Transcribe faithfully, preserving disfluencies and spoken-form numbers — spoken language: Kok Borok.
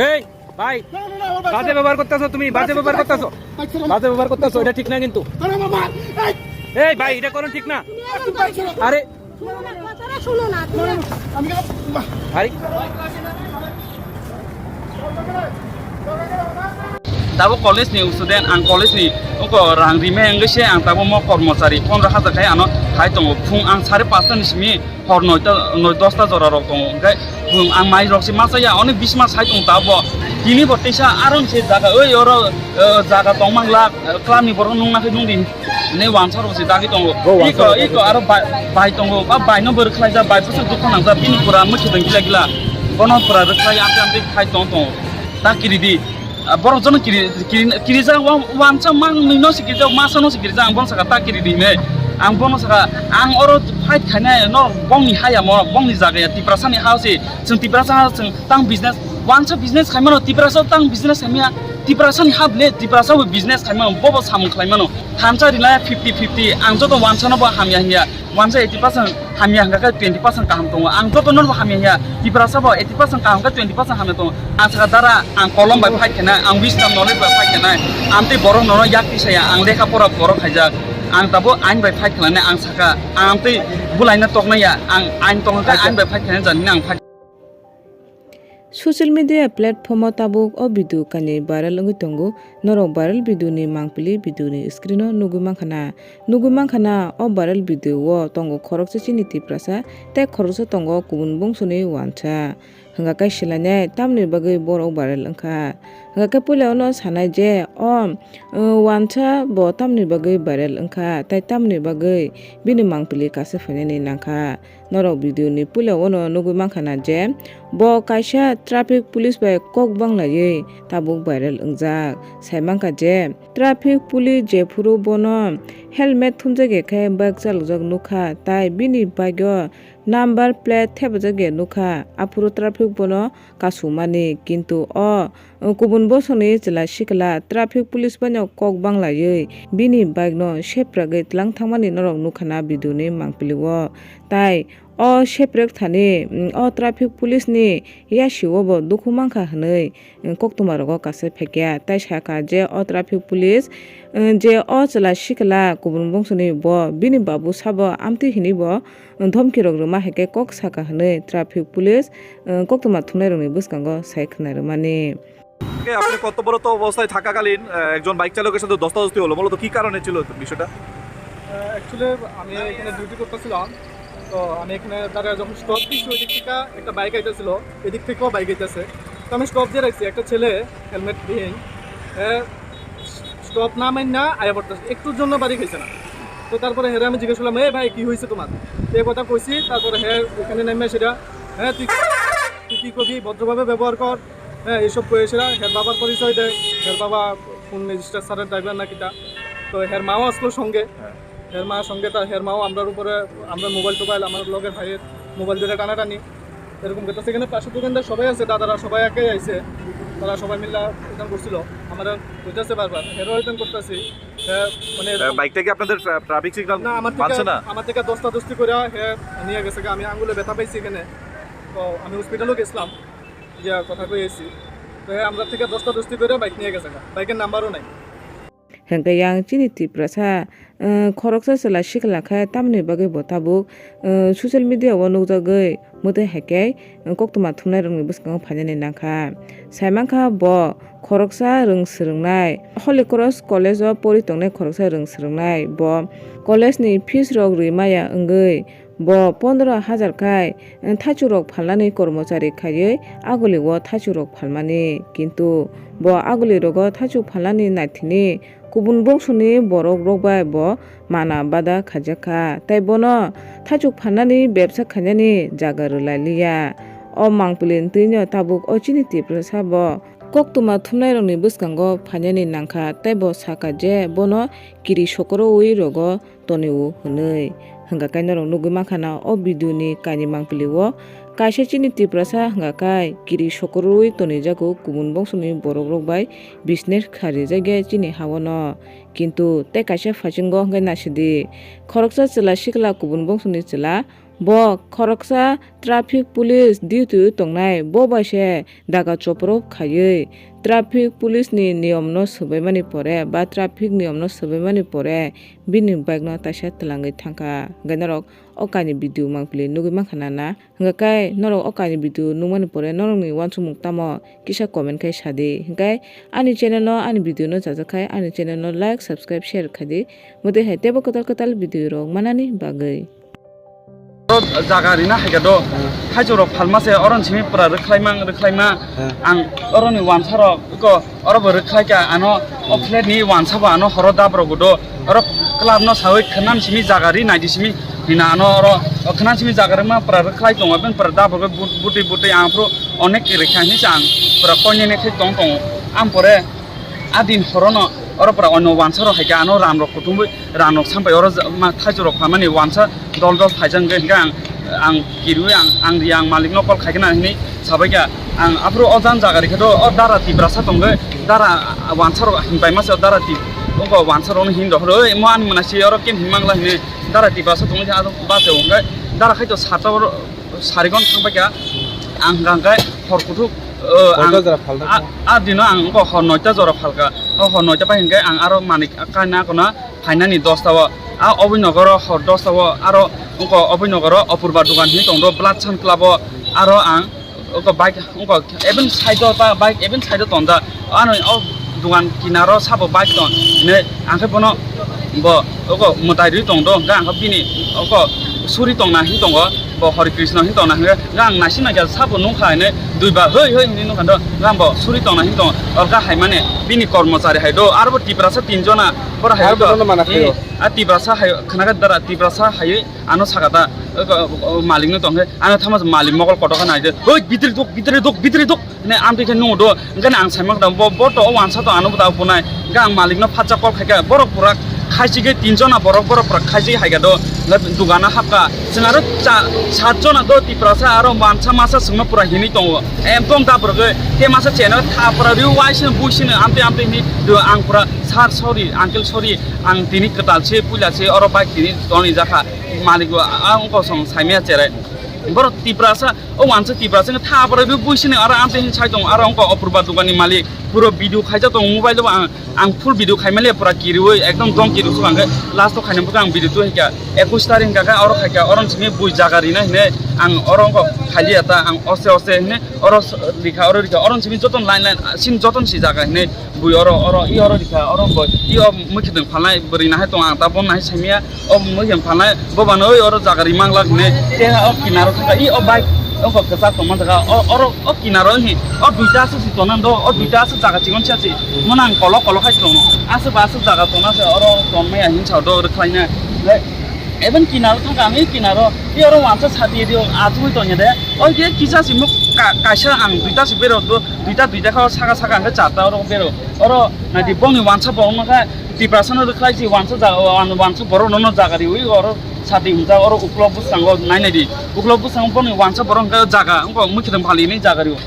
এই ভাই, বাজে ব্যবহার করতেছো তুমি, বাজে ব্যবহার করতেছো, বাজে ব্যবহার করতেছো, এটা ঠিক না কিন্তু। এই ভাই, এটা কোনো ঠিক না। আরে, শোনো না, কথাটা শোনো না, তুমি আরে, Tabo college ni student, ang college ni oko rang rimai wngwi se ang tabo mo kormochari pondro hajar khai ano hai tongo. Phung ang sare pasta ni simi hor noita, noi dosta jora rok tongo. Hingke phung ang mai rok se masa ya, oni bisma sai tongo tabo. Tini bo teisa aron se jaga, oi oro, eh, jaga tong mangla, eh, club ni borok nung nakhe nung di. Ne wansa rok se dagi tongo. Iko, iko aro bai, bai tongo. Ba bai no bo rwkhlai ja, bai bwswk dukha nang ja, bini pura mwkhwtwng gila gila. Bono pura rwkhlai amte amte khai tong tongo. Ta kiri di. Ah, borok jono kiri, kiri, kiri ja wa-, wansa mang nwi no se kiri ja, masa no se kiri ja, ang bono saka ta kiri di hinwi. Ang bono saka, ang oro fight khainai no bongni haya mo, bongni jaga ya, Tiprasa ni ha se, chwng Tiprasa ha, chwng tang business, wansa business khai mano, Tiprasa tang business khai maya, Tiprasa ni ha ble, Tiprasa bo business khai mano, bo bo samung khlai mano. Thansa rinai fifty fifty, ang joto wansa no bo hamya hinya, wansa eighty percent hamya hingka khe twenty percent kaham tongo. Ang joto no bo hamya hinya, Tiprasa bo eighty percent kaham khe twenty percent hamya tongo. Ang saka dara, ang kolom bai fight khenai, ang wisdom knowledge bai fight khenai, amtwi borok nono yak tisaya, ang lekha pora borok khaijak, ang tabo ain bai fight khenai, ang saka, ang amtwi bulaina toknai ya, ang ain tongkha khe ain bai fight khenai jani ang fight. Social media platform o tabuk o video kainwi viral wngwi tongo. Norok viral video ni mangpili video ni screen o nugwi mankha na. Nugwi mankha na o viral video o tongo khoroksa chini Tiprasa tei khoroksa tongo kubun bongso ni wansa. Hwnkha khe swlainai tamni bagwi borok viral wngkha. Hwnkha khe puila o no sanai je o, uh, wansa bo tamni bagwi viral wngkha tei tamni bagwi bini mangpili kaisa phainani nangkha. Norok video ni puila o no nugwi mankha na je bo kaisa traffic police bai kok banglaiwi tabuk viral wngjak. Sai mankha je traffic police jephuru bono helmet thumjak ya khe bike chalokjak nukha, tai bini bike o number plate thepajak ya nukha, aphuru traffic bono kasumani, kintu o kubun bosongni chwla sikla traffic police bai no kok banglaiwi bini bike no sepragwi tlang thangmani norok nukha na video ni mangpili o. Tai o seprek thani, mm, o traffic police ni yasi o bo dukhu mankha hwnwi, mm, koktwma rogo kaisa phaikya. Tai sakha je o traffic police, mm, je o chwla sikla kubun bongso ni bo bini babu sabo amtwi hinwi bo, mm, dhomki rok rwma hai khe kok sakha hwnwi traffic police, mm, koktwma thumnai rokni bwskango sai khwnai rwmani. আজকে আপনি কর্তব্যরত অবস্থায় থাকাকালীন, আহ, একজন বাইক চালকের সাথে ধস্তাধস্তি হলো, মূলত কি কারণে ছিল বিষয়টা? আহ, actually আমি এখানে ডিউটি করতেছিলাম, তো আমি এখানে দাঁড়ায় যখন স্টপ দিচ্ছি, ওই দিক থেকে একটা বাইক আইতেছিল, এদিক থেকেও বাইক আইতেছে। তো আমি স্টপ দিয়ে রাখছি, একটা ছেলে হেলমেট বিহীন, এ, স্টপ না মাইন না আয়া পড়তেছে, একটুর জন্য বাড়ি খাইছে না। তো তারপরে হেরে আমি জিজ্ঞেস করলাম, "এ ভাই, কি হয়েছে তোমার?" তো এই কথা কইছি, তারপরে হে এখানে নেমে সেটা, "হ্যাঁ, তুই, তুই কি করবি, ভদ্রভাবে ব্যবহার কর।" হ্যাঁ, এইসব কয়ে সেরা হের বাবার পরিচয় দেয়, হের বাবা কোন রেজিস্টার স্যারের ড্রাইভার না কিতা। তো হের মাও আসলো সঙ্গে। হ্যাঁ। হের মা সঙ্গে, তার হের মাও আমরার উপরে, আমরা মোবাইল টোবাইল, আমার লগের ভাইয়ের মোবাইল ধরে টানাটানি, এরকম করতেছে। এখানে পাশের দোকানদার সবাই আছে, দাদারা সবাই একাই আইছে, তারা সবাই মিলে এরকম করছিল। আমরা কইতাছে বারবার, হেরও এরকম করতেছি। হ্যাঁ, মানে আহ, বাইকটা কি আপনাদের ট্রা-, ট্রাফিক সিগন্যাল না, আমার থেকে, মানছে না? আমার থেকে দস্তাদস্তি করে হে নিয়ে গেছে, আমি আঙুলে ব্যথা পাইছি এখানে। তো আমি হসপিটালও গেছিলাম, গিয়া কথা কই আইছি। তো হে আমরা থেকে দস্তাদস্তি করে বাইক নিয়ে গেছে, বাইকের নাম্বারও নাই। Hwnkhe yang chini Tiprasa, eh, khoroksa chwla sikla khe tamoni bagwi bo tabuk, eh, social media o nukjagwi mwtai hai khe, eh, koktwma thumnai rokni bwskango phainani nangkha. Sai mankha bo khoroksa rwng swrwngnai, Holy Cross College o pori tongnai khoroksa rwng swrwngnai. Bo college ni fees rok rwi maya wngwi bo pondro hajar khai, eh, thaichuk rok phalnani kormochari khaiwi aguli o thaichuk rok phalmani. Kintu bo aguli rogo thaichuk phalnani naithini kubun bongsoni borok rok bai bo mana bada khaijakha, tei bono thaichuk phalnani bebsa khainani jaga rwlai liya. O mangpili ntwino tabuk o chini Tiprasa bo koktwma thumnai rokni bwskango phainani nangkha, tei bo sakha je bono kiri sokorowi rogo tonio hwnwi. Hwnkha khe norok nugwi mankha na o video ni kainwi mangpili o kaisa chini Tiprasa hwnkha khe kiri sokorowi tonijago kubun bongsoni borok rok bai business kharijak ya chini ha o no. Kintu tei kaisa phaichingo hwnkhe naisidi, khoroksa chwla sikla kubun bongsoni chwla Bo khoroksa traffic police duty tongnai, bo bai se daga chopro khaiwi traffic police ni niyom no swbaimani pore ba traffic niyom no swbaimani pore bini bike no taisa twlangwi thangkha. Hwnkhe norok o kainwi video mangpili nugwi mankha na na? Hwnkhe kai norok o kainwi video nukmani pore norokni uansukmung tamo kisa comment khai sadi. Hwnkhe ani channel no, ani video no chajak khai ani channel no like, subscribe, share khaidi. Mwtwi hai teibo kwtal kwtal video rok manani bagwi. Oro jaga rina hai khe do. Hmm. Thaichuk rok phalma se oro simi pura rwkhlaima, rwkhlaima. Hmm. Ang oro ni uansa rok ko oro bo rwkhlai kha ano o flat ni uansa bo ano horo dab rok do. Oro club no sawi khwnam simi jaga ri nai di simi hina ano oro o khwnam simi jaga rima pura rwkhlai tongo ben pura dab rok but-, butwi butwi ang phuru onek rikha hinwi se ang pura koinene khai tong tongo. Ang pore a din horo no oro pura ono uansa rok hai khe ano ram rok kuthumwi ram rok sampai oro ja-, ma thaichuk rok phalmani uansa dol dol phaijak hwnkhe, hwnkhe ang, ang kirwi ang, ang ri ang malik no call khai khna hinwi sabai kha. Ang aphuru o jan jaga rikhe do o dara Tiprasa tongkhe dara uansa rok hinpai masa dara Tip-, ungko uansa rok no hin rok oi mo ani mwnasi oro kem hin mangla hinwi dara Tiprasa tongkhe ado bacha hwnkhe dara khai to sata oro sarigon thang bai kha. Ang hwnkhe hor kuthuk, o, ang noita jora phalna a, kha. A dino ang ungko hor noita jora phalkha. O hor noita bai hwnkhe ang aro manik kaina kono phainani dosta o, a Abhinogoro hor dosta o, aro ungko Abhinogoro Apurba dugan hinwi tongdo Blood Sun Club o, aro ang ungko bike ungko even side o ta bike even side o tonda, ano o dugan kinaro sabo bike ton hinwi ang khe bono bo ungko mwtai rwi tongdo, hwnkhe ang khe bini ungko suri tongna hinwi tongo, bo Hare Krishna hinwi tongna hwnkhe ang naising naikha sabo nukha hinwi duiba hoi hoi hinwi nukha do, hwnkhe ang bo suri tongna hinwi tongo, orkha hai mane bini kormochari hai do, aro bo Tiprasa tinjona. Borok hai Aro do, bono mana eh, khaio. A Tiprasa hai khwnaga dara Tiprasa hai ano saka ta, o, o, o, malik no tongkhe ano thama malik mokol kotor khe naide, "Oi, bidire duk, bidire duk, bidire duk," hinwi amtwi khe nungo do. Hwnkhe ang saimak da, bo, bo to o uansa to ano bo da bunai. Hwnkhe ang malik no phatsa call khaikha, borok pura khaisike tinjona borok, borok pura khaisike haikha do. Hwnkhe dugano hapkha. Chwng aro cha-, satjona do Tiprasa aro uansa masa chwngno pura hinwi tongo. Ekdom da borok khe masa cheno tha pura riu waisino buisino amtwi amtwi hinwi do ang pura, "Sir, sorry, uncle, sorry, ang tini kwtal se, puila se, oro bike tini toni jakha." Malik bo, a, ungko song saimaya cherai. Borok Tiprasa, o uansa Tiprasa wngkha tha borok bo buisini aro amtwi hin sai tongo, aro ungko Apurba dugan ni malik puro video khaijak tongo mobile o, ang, ang full video khaimani pura kiriwi ekdom dong kiri sukha hwnkhe last o khaina bwkha ang video tu hwnkha ekush tarik hwnkha khe oro khaikha oro simi bui jaga rina hinwi ang oro ungko khaliya ta ang ose ose hinwi oro s-, rikha oro rikha oro simi joto line line sini joto si jaga hinwi bui oro, oro, i oro rikha, oro bo, i o mwkhitwng phalnai bwrwi nahai tongo, ang ta bono nahai saimaya, o mwkhitwng phalnai, bo bano oi oro jaga ri manglak hinwi, te o kinaro thangkha, i o bike, o bo kwchak tongma jaga, o, oro, o kinaro hi, o duita aswk si tongna do, o duita aswk jaga chikon sia si, mono ang kolok kolok hai tongo, aswk ba aswk jaga tongna se oro tongmaya hinwi sa do, oro khlaina, le, even kinaro thangkha, ang i kinaro, i oro uansa sati rio, achugwi tongya de, o khe kisa si muk ka-, kaisa ang duita si berok do, Duita, duita kha, o saka, saka hwnkhe charta oro bero. Oro naidi bongni uansa borok no kha Tiprasa no rwkhlai si uansa jaga, uan-, uansa borok no, no jaga riwi oro sati hwnjak oro uklok bwskango nai naidi. Uklok bwskango bongni uansa borok hwnkhe jaga wngkha mwkhitwng phalini jaga rio.